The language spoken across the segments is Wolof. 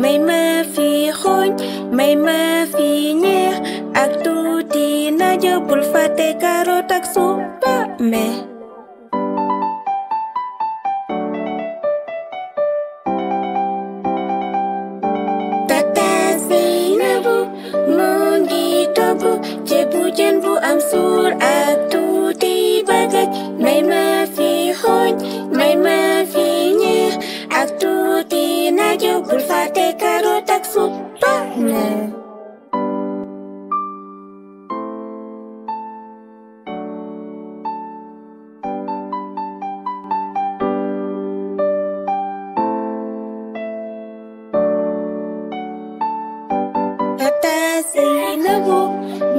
may ma fi xooñ may ma fi ñeex ak tuuti najo bul fàtte carotte ak supame. Tata Zeynabu moo ngi togg ceebu jën bu am suur ak tuuti bagaj may ma fi xooñ may ma fi ñeex ak tuuti najo bul fàtte carotte ak supame. Tata Zeynabu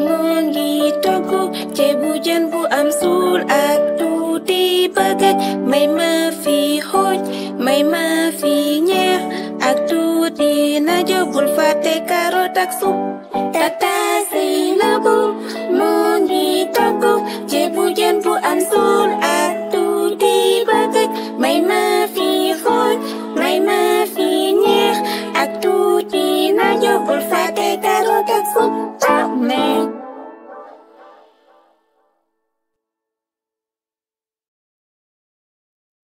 moo ngi togg ceebu jën bu am suur ak tuuti bagaj may ma fi xooñ may ma fi ñeex ak tuuti najo bul fàtte carotte ak supame.